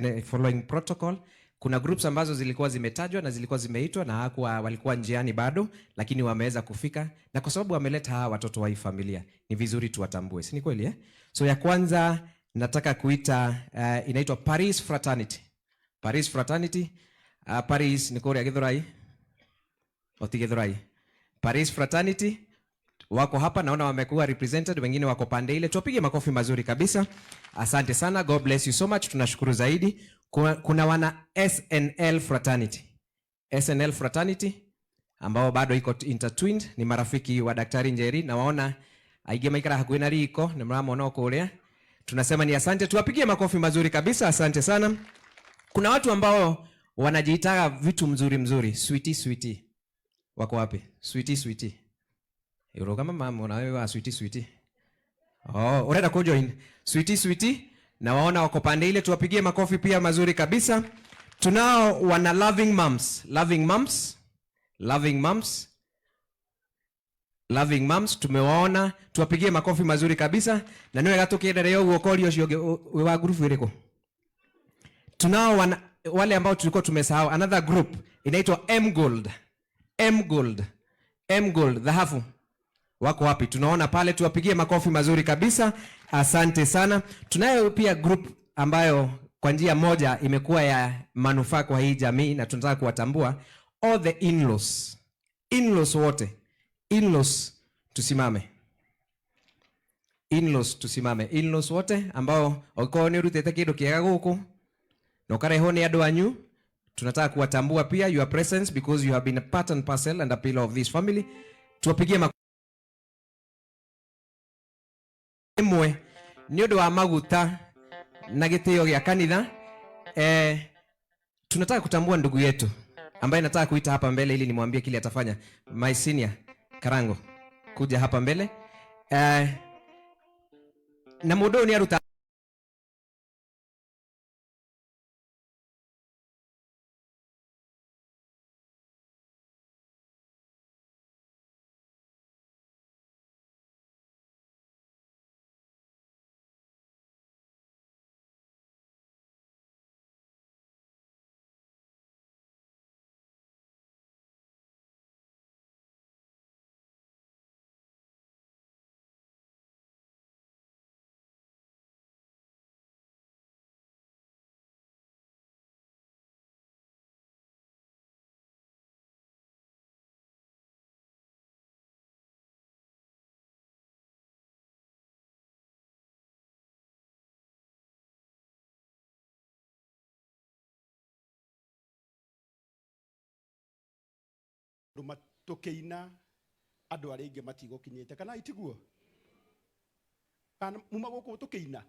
Following protocol. Kuna groups ambazo zilikuwa zimetajwa na zilikuwa zimeitwa na hakuwa walikuwa njiani bado, lakini wameweza kufika, na kwa sababu wameleta hawa watoto wa hii familia, ni vizuri tuwatambue, si ni kweli eh? So ya kwanza nataka kuita inaitwa Paris Fraternity. Paris Fraternity, Paris ni kuria Githurai, oti Githurai. Paris Fraternity wako hapa, naona wamekuwa represented, wengine wako pande ile. Tuwapige makofi mazuri kabisa. Asante sana, God bless you so much, tunashukuru zaidi. Kuna wana SNL Fraternity, SNL Fraternity ambao bado iko intertwined, ni marafiki wa Daktari Njeri na waona aingĩ maikara hakuhĩ na riko nĩ mũramona o kũrĩa. Tunasema ni asante, tuwapigie makofi mazuri kabisa, asante sana. Kuna watu ambao wanajiitaga vitu mzuri mzuri, sweetie sweetie, wako wapi? Sweetie sweetie, Uro kama mama na wewe wa sweetie sweetie. Oh, unaenda kujoin sweetie sweetie, na waona wako pande ile, tuwapigie makofi pia mazuri kabisa. Tunao wana loving moms, loving moms, loving moms, loving moms, tumewaona, tuwapigie makofi mazuri kabisa. Na niwe gatukiendelea uguo korio ucio ũngĩ wĩ wa group ĩrĩkũ? Tunao wana, wale ambao tulikuwa tumesahau, another group inaitwa M Gold, M Gold, M Gold, dhahabu wako wapi? Tunaona pale, tuwapigie makofi mazuri kabisa, asante sana. Tunayo pia group ambayo kwa njia moja imekuwa ya manufaa kwa hii jamii na tunataka kuwatambua all the in-laws, in-laws wote, in-laws tusimame, in-laws tusimame, in-laws wote ambao okorwo nĩ ũrutĩte kĩndũ kĩega gũkũ na ũkarehwo nĩ andũ anyu, tunataka kuwatambua pia your presence because you have been a part and parcel and a pillar of this family. Tuwapigie ĩmwe nĩ ũndũ wa maguta na gĩtĩo gĩa kanitha. Tunataka kutambua ndugu yetu ambaye nataka kuita hapa mbele ili nimwambie kile atafanya. My senior Karango, kuja hapa mbele. Na mũndũ ũyũ nĩ aruta Tũkĩina andũ arĩa aingĩ matigũkinyĩte kana itiguo kana muma gũkũ tũkĩina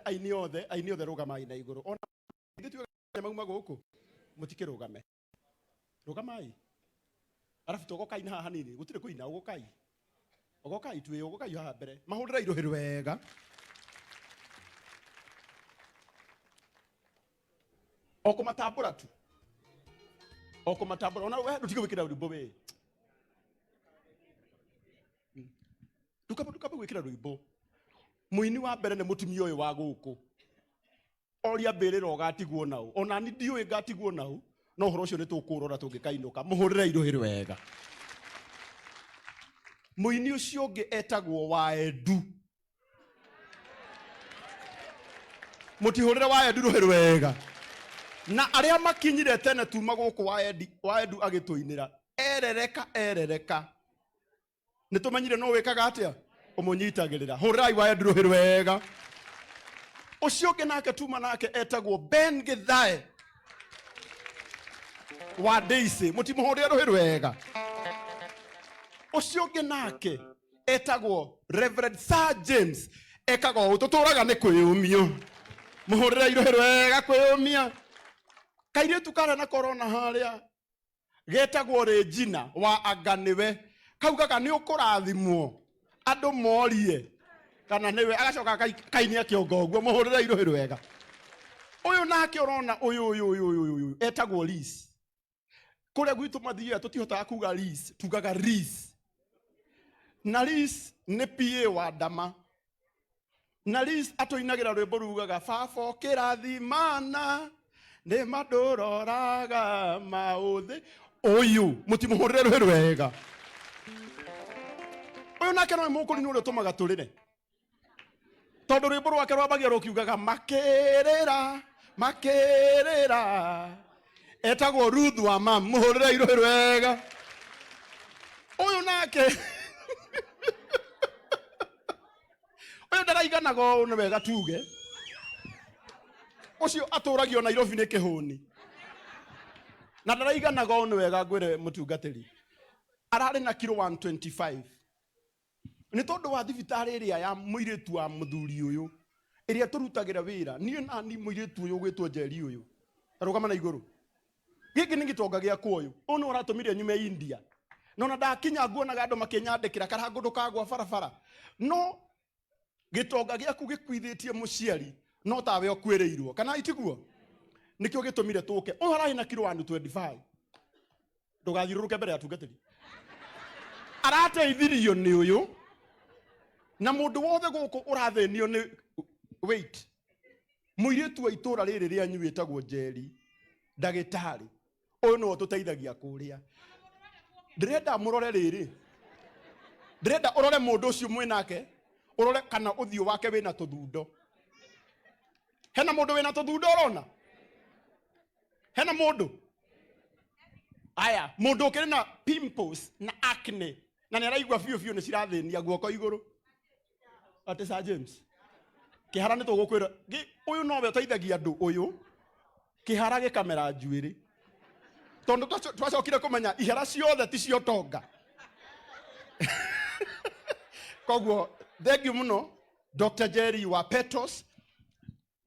aini othe rũgamai na igũrũ ona ithuĩ tuge mauma gũkũ mũtikĩrũgame rũgamai arabu tũgokaina haha hanini gũtirĩ kũina ũgũkai ũgokai twĩ ũgokai haha mbere mahũrĩre irũhĩ wega o kũmatambũra tu o kũmatambũra ona we ndũtige gwĩkĩra rwĩmbo we ndũkambe gwĩkĩra rwĩmbo mũini wa mbere nĩ mũtumia ũyũ wa gũkũ oria mbĩrĩra ũgatigwo nau ona ni ndiũĩ ngatigwo nau no ũhoro ũcio nĩ tũkũrora tũngĩkainũka mũhũrĩre irũhĩ wega mũini ũcio ũngĩ etagwo Waendu mũtihũrĩre Waendu rũhĩ rwega na arĩa makinyire tene tuma gũkũ Waendu agĩtũinĩra erereka erereka nĩ tũmenyire no wĩkaga atĩa ũmũnyitagĩrĩra hũrĩrai Waendu rũhĩ rwega ũcio ũngĩ nake tuma nake etagwo Ben Githae wa Daisy mũtimũhũrĩre rũhĩ rwega ũcio ũngĩ nake etagwo Reverend Sir James ekaga ũũ tũtũraga nĩ kwĩyũmio mũhũrĩre irũhĩ rwega kwĩyũmia kairĩtu karĩa na korona harĩa getagwo Regina wa anga nĩwe kaugaga nĩ ũkũrathimwo andũ morie kana nĩwe agacoka akainia kĩongo ũguo mũhũrĩre irũhĩ rwega ũyũ nake ũrona ũyũ ũyũ ũyũ ũyũ ũyũ etagwo Liz kũrĩa gwitũ mathiaga tũtihotaga kuga Liz tugaga Liz Na Liz nĩ PA wa Ndama. Na Liz atũinagĩra rwĩmbo rugaga baba ũkĩrathimana nĩ mandũroraga maũthĩ. Ũyũ mũtimũhũrĩre rwĩ rwega. Ũyũ nake nowe mũkũrinũ ũrĩa ũtũmaga tũrĩre. Tondũ rwĩmbo rwake rwambagia rũkiugaga makĩrĩra makĩrĩra. Etagwo Ruth wa mam, mũhũrĩre irũhĩ rwega. Ũyũ nake ũyũ ndaraiganaga ũũ nĩ wega tuge. Ũcio atũragio Nairobi nĩ kĩhũni. Na ndaraiganaga ũũ nĩ wega ngwĩre mũtungatĩri. Ararĩ na kiro 125. Nĩ tondũ wa thibitarĩ ĩrĩa ya mũirĩtu wa mũthuri ũyũ ĩrĩa tũrutagĩra wĩra niĩ na ni mũirĩtu ũyũ ũgwĩtwo Njeri ũyũ arũgama na igũrũ. Gĩkĩ nĩ gĩtonga gĩakwa ũyũ. Ũyũ nĩ ũratũmire nyume India. No na ndakinya nguonaga andũ makĩnyandĩkĩra karangũ ndũkagwa barabara. No gĩtonga gĩaku gĩkuithĩtie mũciari no tawe ũkuĩrĩirwo kana itiguo? Nĩkĩo gĩtũmire tũke. Ũyũ ararĩ na kiro 125. Ndũgathiũrũrũke mbere ya atungatĩri. Arateithirio nĩ ũyũ na mũndũ wothe gũkũ ũrathĩnio nĩ weight. Mũirĩtu wa itũra rĩrĩ rĩanyu wĩtagwo Njeri, ndagĩtarĩ ũyũ nĩwe ũtũteithagia kũrĩa. Ndĩrenda mũrore rĩrĩ, ndĩrenda ũrore mũndũ ũcio mwĩ nake, ũrore kana ũthiũ wake wĩna tũthundo. Hena mũndũ wĩna tũthundo ũrona? Hena mũndũ? Aya, mũndũ ũkĩrĩ na pimples na acne na nĩ araigua biũ biũ nĩ cirathĩnia guoko igũrũ. Atĩ Sir James kĩhara nĩ tũgũkwĩra ũyũ nowe ũteithagia andũ ũyũ kĩhara gĩkamera njuĩrĩ tondũ twacokire kũmenya ihara ciothe ti cia ũtonga. Koguo thank you mũno Dr. Jerry wa Petros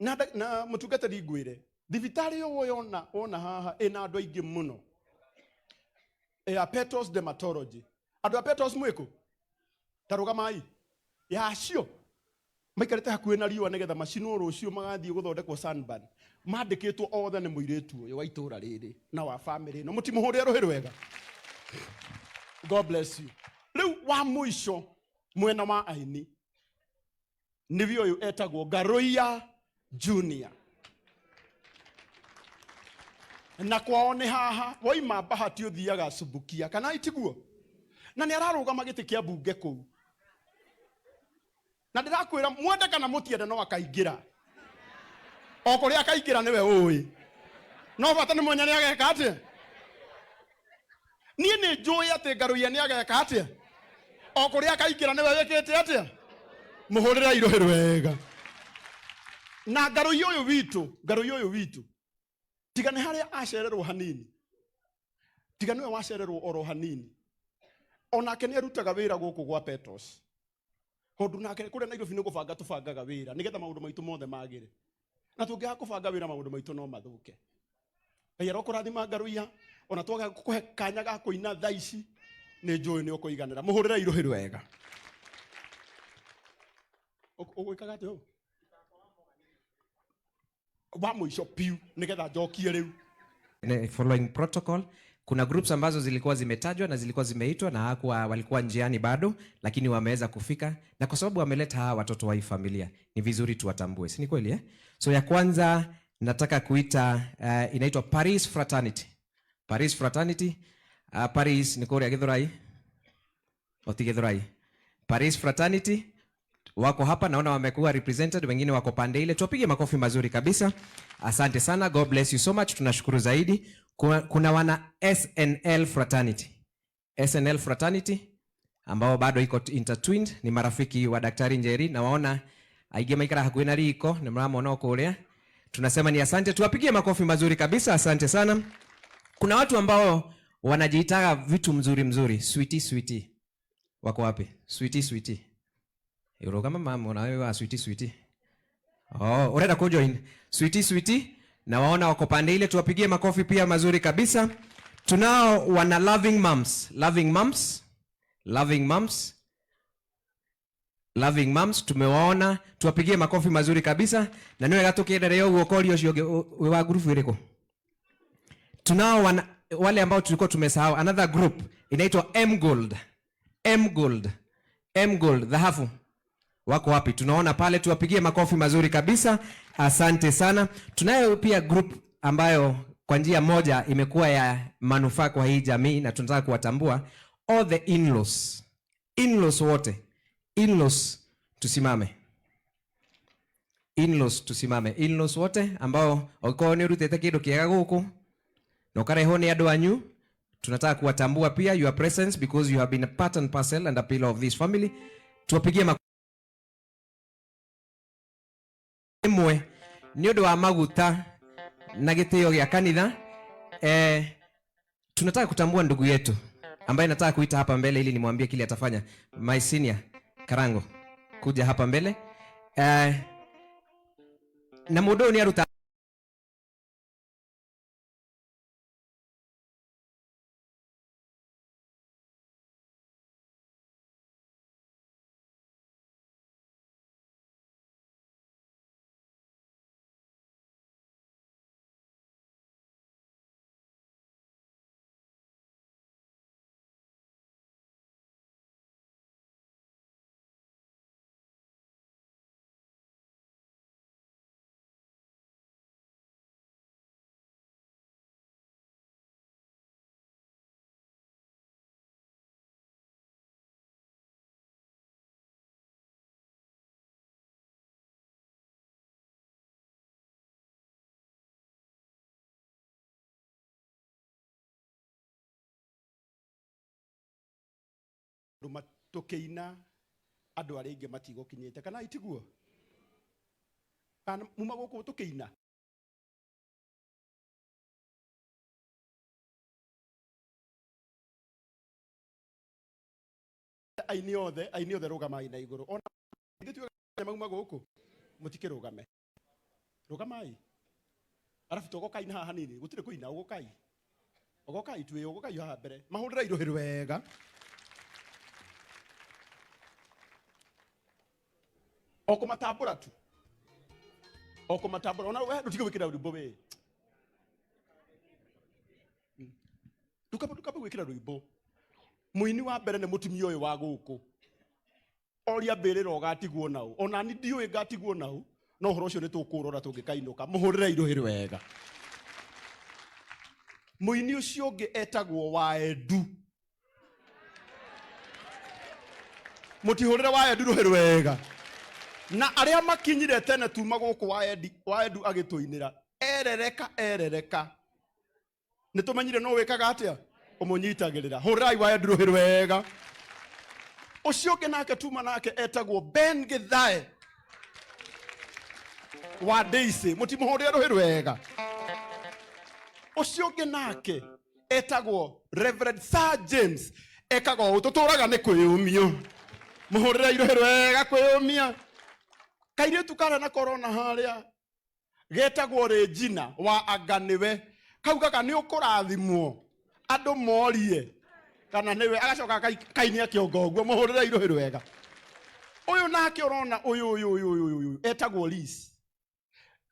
na, na mũtungatĩri ngwĩre thibitarĩ ĩyo wona wona haha ĩna andũ aingĩ mũno ya Petros Dermatology. Andũ a Petros mwĩkũ? Ta rũgamai yacio maikarĩte hakuhĩ na riũa nĩgetha macinwo rũciũ magathiĩ gũthondekwo sunburn. Mandĩkĩtwo othe nĩ mũirĩtu ũyũ wa itũra rĩrĩ na wa family ĩno. Mũtimũhũrĩre rũhĩ rwega. God bless you. Rĩu wa mũico mwena wa aini nĩwe ũyũ etagwo Ngaruiya Junior. Na kwao nĩ haha waima Bahati ũthiaga Subukia kana itiguo? Na nĩ ararũgama gĩtĩ kĩa mbunge kũu. Na ndĩrakwĩra mwende kana mũtiende no akaingĩra. O kũrĩa akaingĩra nĩwe ũĩ. No bata nĩ mwenya nĩ ageka atĩa? Niĩ nĩ njũĩ atĩ Ngaruiya nĩ ageka atĩa? O kũrĩa akaingĩra nĩwe wĩkĩte atĩa? Mũhũrĩre irũhĩ rwega. Na Ngaruiya ũyũ witũ, Ngaruiya ũyũ witũ, tiga nĩ harĩa acererwo hanini, tiga nĩwe wacererwo oro hanini, onake nĩ arutaga wĩra gũkũ gwa Petros. Tondũ nake kũrĩa Nairobi nĩ gũbanga tũbangaga wĩra nĩgetha maũndũ maitũ mothe magĩre. Na tũngĩaga kũbanga wĩra maũndũ maitũ no mathũke. Ngai arokũrathima Ngaruiya, ona twaga kũhe kanya ga kũina thaa ici nĩ njũĩ nĩ ũkũiganĩra. Mũhũrĩre irũhĩ rwega. Ũgwĩkaga atĩa ũũ? Wa mũico piu nĩgetha njokie rĩu. Following protocol, kuna groups ambazo zilikuwa zimetajwa na zilikuwa zimeitwa na hawakuwa, walikuwa njiani bado, lakini wameweza kufika, na kwa sababu wameleta hawa watoto wa hii familia ni vizuri tuwatambue, si ni kweli eh? So ya kwanza nataka kuita inaitwa Paris Fraternity. Paris Fraternity, Paris ni kũrĩa Githurai? Oti Githurai. Paris Fraternity wako hapa, naona wamekuwa represented, wengine wako pande ile. Tupige makofi mazuri kabisa. Asante sana, God bless you so much, tunashukuru zaidi. Kuna wana SNL Fraternity. SNL Fraternity ambao bado iko intertwined, ni marafiki wa Daktari Njeri, na waona aige maikara hakuhi na riko, ni mramona kuria. Tunasema ni asante, tuwapigie makofi mazuri kabisa, asante sana. Kuna watu ambao wanajiitaga vitu mzuri mzuri, sweetie sweetie. Wako wapi? Sweetie sweetie. Yoro kama mama na wewe wa sweetie sweetie. Oh, unaenda kujoin sweetie sweetie, na waona wako pande ile, tuwapigie makofi pia mazuri kabisa. Tunao wana loving moms, loving moms, loving moms, loving moms, tumewaona, tuwapigie makofi mazuri kabisa. Na niwe gatukiendelea uguo korio ucio ũngĩ, wa group iriku? Tunao wale ambao tulikuwa tumesahau, another group inaitwa M Gold. M Gold. M Gold Dhahabu wako wapi? Tunaona pale, tuwapigie makofi mazuri kabisa. Asante sana. Tunayo pia group ambayo kwa njia moja imekuwa ya manufaa kwa hii jamii na tunataka kuwatambua all the in-laws. In-laws wote. In-laws tusimame. In-laws tusimame. In-laws wote ambao okorwo nĩ ũrutĩte kĩndũ kĩega gũkũ na ũkarehwo nĩ andũ anyu, tunataka kuwatambua pia your presence because you have been a part and parcel and a pillar of this family. Tuwapigie ĩmwe nĩ ũndũ wa maguta na gĩtĩo gĩa kanitha. Tunataka kutambua ndugu yetu ambaye nataka kuita hapa mbele ili nimwambie kile atafanya. My senior Karango, kuja hapa mbele. Na mũndũ ũyũ nĩ aruta Tukiina andu aria aingi matigũkinyĩte kana itiguo kana muma gũkũ tukiina aini othe rũgamai na igũrũ ona ithuĩ tuoiga mauma gũkũ mũtikĩrũgame rũgamai arabu tũgokaina haha hanini gũtirĩ kũina ũgũkai ũgokai twĩ ũgokai haha mbere mahũrĩre irũhĩ wega o kũmatambũra tu o kũmatambũra ona we ndũtige gwĩkĩra rwĩmbo we ndũkambe gwĩkĩra rwĩmbo mũini wa mbere nĩ mũtumia ũyũ wa gũkũ oria mbĩrĩra ũgatigwo nau ona ni ndiũĩ ngatigwo nau no ũhoro ũcio nĩ tũkũrora tũngĩkainũka mũhũrĩre irũhĩ wega mũini ũcio ũngĩ etagwo Waendu mũtihũrĩre Waendu rũhĩ rwega na arĩa makinyire tene tuma gũkũ Waendu agĩtũinĩra erereka erereka nĩ tũmenyire no wĩkaga atĩa ũmũnyitagĩrĩra hũrĩrai Waendu rũhĩ rwega ũcio ũngĩ nake tuma nake etagwo Ben Githae wa Daisy mũtimũhũrĩre rũhĩ rwega ũcio ũngĩ nake etagwo Reverend Sir James ekaga ũũ tũtũraga nĩ kwĩyũmio mũhũrĩre irũhĩ rwega kwĩyũmia kairĩtu karĩa na korona harĩa getagwo Regina wa anga nĩwe kaugaga nĩ ũkũrathimwo andũ morie kana nĩwe agacoka kainia kĩongo ũguo mũhũrĩre irũhĩ rwega ũyũ nake ũrona ũyũ ũyũ ũyũ ũyũ ũyũ etagwo Liz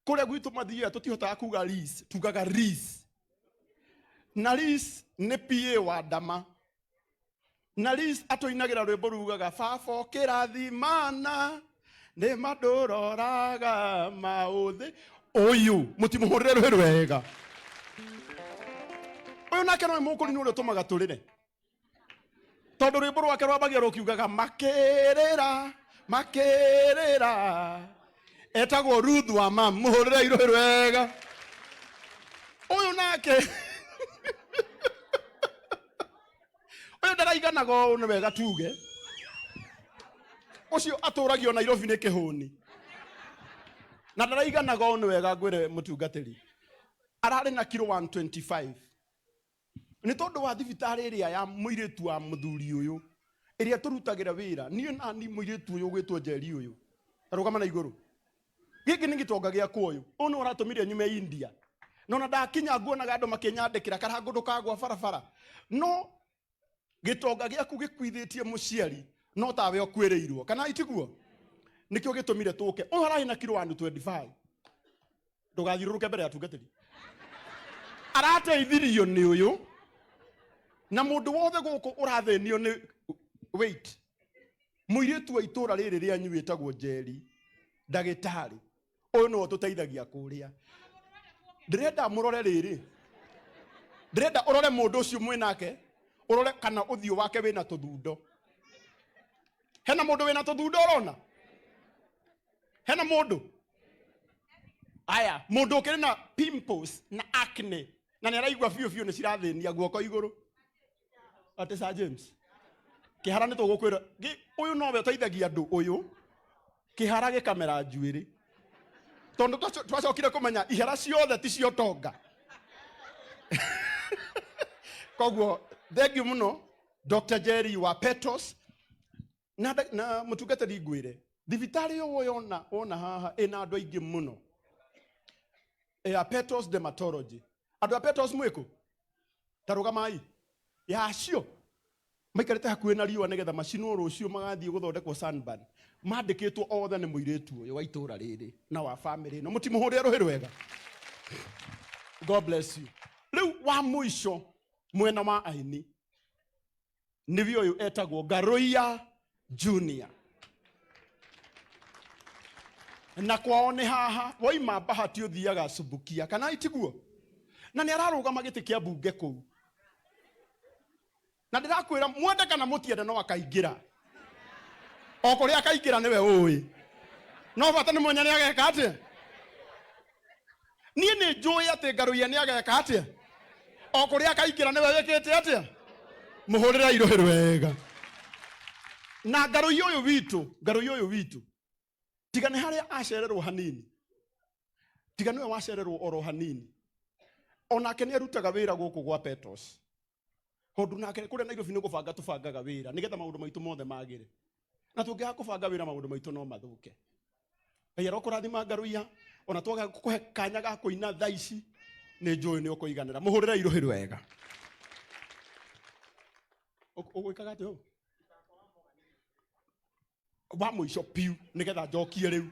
kũrĩa gwitũ mathiaga tũtihotaga kuga Liz tugaga Liz na Liz nĩ PA wa Ndama na Liz atũinagĩra rwĩmbo rugaga baba ũkĩrathimana nĩ mandũroraga maũthĩ ũyũ mũtimũhũrĩre rũhĩ rwega ũyũ nake no mũkũrinũ ũrĩa ũtũmaga tũrĩre tondũ rwĩmbo rwake rwambagia rũkiugaga makĩrĩra makĩrĩra etagwo Ruth wa mam mũhũrĩre irũhĩ rwega ũyũ nake ũyũ ndaraiganaga ũũ nĩ wega tuge ũcio atũragio Nairobi nĩ kĩhũni na ndaraiganaga ũũ nĩ wega ngwĩre mũtungatĩri ararĩ na kiro 125 nĩ tondũ wa thibitarĩ ĩrĩa ya mũirĩtu wa mũthuri ũyũ ĩrĩa tũrutagĩra wĩra niĩ nani mũirĩtu ũyũ ũgwĩtwo Njeri ũyũ arũgama na igũrũ gĩkĩ nĩ gĩtonga gĩakwa ũyũ ũyũ nĩ ũratũmire nyume India no na ndakinya nguonaga andũ makĩnyandĩkĩra karango ndũkagwa barabara no gĩtonga gĩaku gĩkuithĩtie mũciari no tawe ũkuĩrĩirwo kana itiguo nĩkĩo gĩtũmire tũke ũyũ ararĩ na kiro 125 ndũgathiũrũrũke mbere ya atungatĩri arateithirio nĩ ũyũ na mũndũ wothe gũkũ ũrathĩnio nĩ weight Mũirĩtu wa itũra rĩrĩ rĩanyu wĩtagwo Njeri, ndagĩtarĩ ũyũ nĩwe ũtũteithagia kũrĩa. Ndĩrenda mũrore rĩrĩ, ndĩrenda ũrore mũndũ ũcio mwĩ nake, ũrore kana ũthiũ wake wĩna tũthundo. Hena mũndũ wĩna tũthundo ũrona? Hena mũndũ? Aya, mũndũ ũkĩrĩ na pimples na acne na nĩ araigua biũ biũ nĩ cirathĩnia guoko igũrũ. Atĩ Sir James kĩhara nĩ tũgũkwĩra ũyũ nowe ũteithagia andũ ũyũ kĩhara gĩkamera njuĩrĩ, tondũ twacokire kũmenya ihara ciothe ti cio tonga. Koguo thank you mũno Dr. Jerry wa Petros na, na mũtungatĩri ngwĩre thibitarĩ ĩyo wona wona haha ĩna andũ aingĩ mũno ya Petros Dermatology. Andũ a Petros mwĩkũ ta rũgamai yacio maikarĩte hakuhĩ na riũa nĩgetha macinwo rũciũ magathiĩ gũthondekwo sunburn. Mandĩkĩtwo othe nĩ mũirĩtu ũyũ wa itũra rĩrĩ na wa family ĩno. Mũtimũhũrĩre rũhĩ rwega. God bless you. Rĩu wa mũico mwena wa aini nĩwe ũyũ etagwo Ngaruiya Junior, na kwao nĩ haha woima Bahati ũthiaga Subukia kana itiguo, na nĩ ararũgama gĩtĩ kĩa mbunge kũu, na ndĩrakwĩra mwende kana mũtiende no akaingĩra o kũrĩa akaingĩra nĩwe ũĩ, no bata nĩ mwenya nĩ ageka atĩa. Niĩ nĩ njũĩ atĩ Ngaruiya nĩ ageka atĩa, o kũrĩa akaingĩra nĩwe wĩkĩte atĩa. Mũhũrĩre irũhĩ rwega. Na Ngaruiya ũyũ witũ, Ngaruiya ũyũ witũ tiga nĩ harĩa acererwo hanini, tiga nĩwe wacererwo oro hanini, onake nĩ arutaga wĩra gũkũ gwa Petros, tondũ nake kũrĩa Nairobi nĩ gũbanga tũbangaga wĩra nĩgetha maũndũ maitũ mothe magĩre, na tũngĩaga kũbanga wĩra maũndũ maitũ no mathũke. Ngai arokũrathima Ngaruiya, ona twaga kũhe kanya ga kũina thaa ici nĩ njũĩ nĩ ũkũiganĩra. Mũhũrĩre irũhĩ rwega. Ũgwĩkaga atĩa ũũ? Wa mũico piu nĩgetha njokie rĩu.